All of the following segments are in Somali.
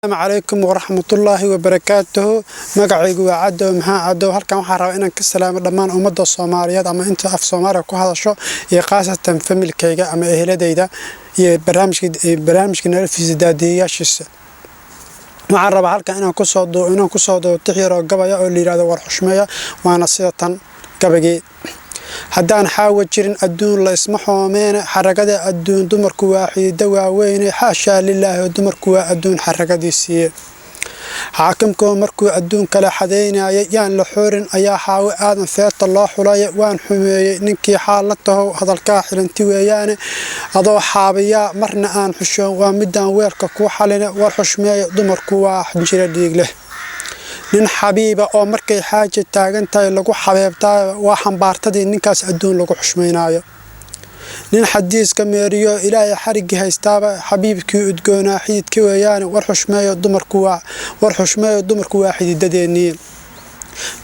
Asalaamu calaykum waraxmatullaahi wabarakaatuhu. Magacaygu waa Cadow Maxaa Cadow. Halkan waxaan rabaa inaan ka salaamo dhammaan ummadda Soomaaliyeed ama inta af Soomaaliya ku hadasho, iyo khaasatan familkayga ama eheladayda iyo barnaamijka noloshiisa daadiyayaashiisa. Waxaan rabaa halkan inaan kusoo duubo tix yar oo gabaya oo la yidhahdo "War Xushmeeya". Waana sida tan gabaygii: Haddaan xaawa jirin, adduun la isma xoomeene. Xaragada adduun dumarku waa xiida waaweyne. Xaashaa lilaahi, dumarku waa adduun xaragadiisiiye. Xaakimkoo markuu adduun kala xadaynayay, yaan la xoorin ayaa Xaawo Aadan feerta loo xulay. Waan xumeeyey ninkii xaal la tahow, hadalkaa xilanti weeyaane. Adoo xaabiyaa marna aan xushoon, waa midaan weelka kuu xaline. War xushmeeya, dumarku waa xinjiro dhiig leh. Nin xabiiba oo markay xaaja taagan tahay lagu xabeebtaayo, waa xambaartadii ninkaas adduun lagu xushmaynaayo. Nin xadiiska meeriyo Ilaahay xariggii haystaaba, xabiibkii udgoonaa xididka weeyaane. War xushmeeyo, dumarku waa, war xushmeeyo, dumarku waa xididadeennii.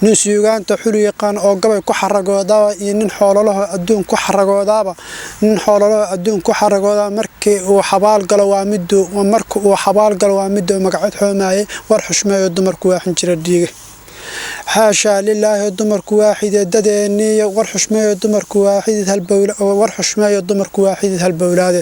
Nin suugaanta xulu yaqaan oo gabay ku xaragoodaaba, iyo nin xoololaho adduun ku xaragoodaaba, nin xoololaho adduun ku xaragoodaa, markii uu xabaal galo waa miduu, marka uu xabaal galo waa miduu magacad xoomaayay. War xushmeeyo, dumarku waa xinjiro dhiiga. Xaashaa lilaahi, dumarku waa xididadeennii. War xushmeeyo, dumarku waa xidid halbowla. War xushmeeyo, dumarku waa xidid halbowlaade.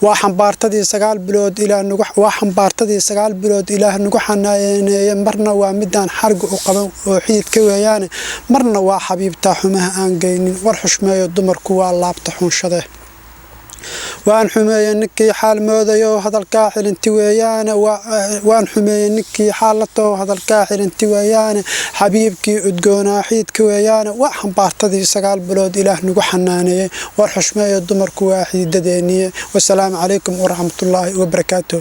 Waa xambaartadii 9 bilood Ilaah nagu, waa xambaartadii 9 bilood Ilaah nagu xanaaneeye. Marna waa midaan xarga u qaban oo xididka weeyaane, marna waa xabiibtaa xumaha aan geynin. War xushmeeyo, dumarku waa laabta xunshade. Waan xumeeyey ninkii xaal moodayo, hadalkaa xilinti weeyaane. Waan xumeeyey ninkii xaal la taho, hadalkaa xilinti weeyaane. Xabiibkii udgoonaa xididka weeyaane. Waa xambaartadii 9 bilood Ilaah nagu xanaaneeyey. War xushmeeyo, dumarku waa xididadeeniye. Wasalaamu calaykum waraxmatullaahi wabarakaatuh.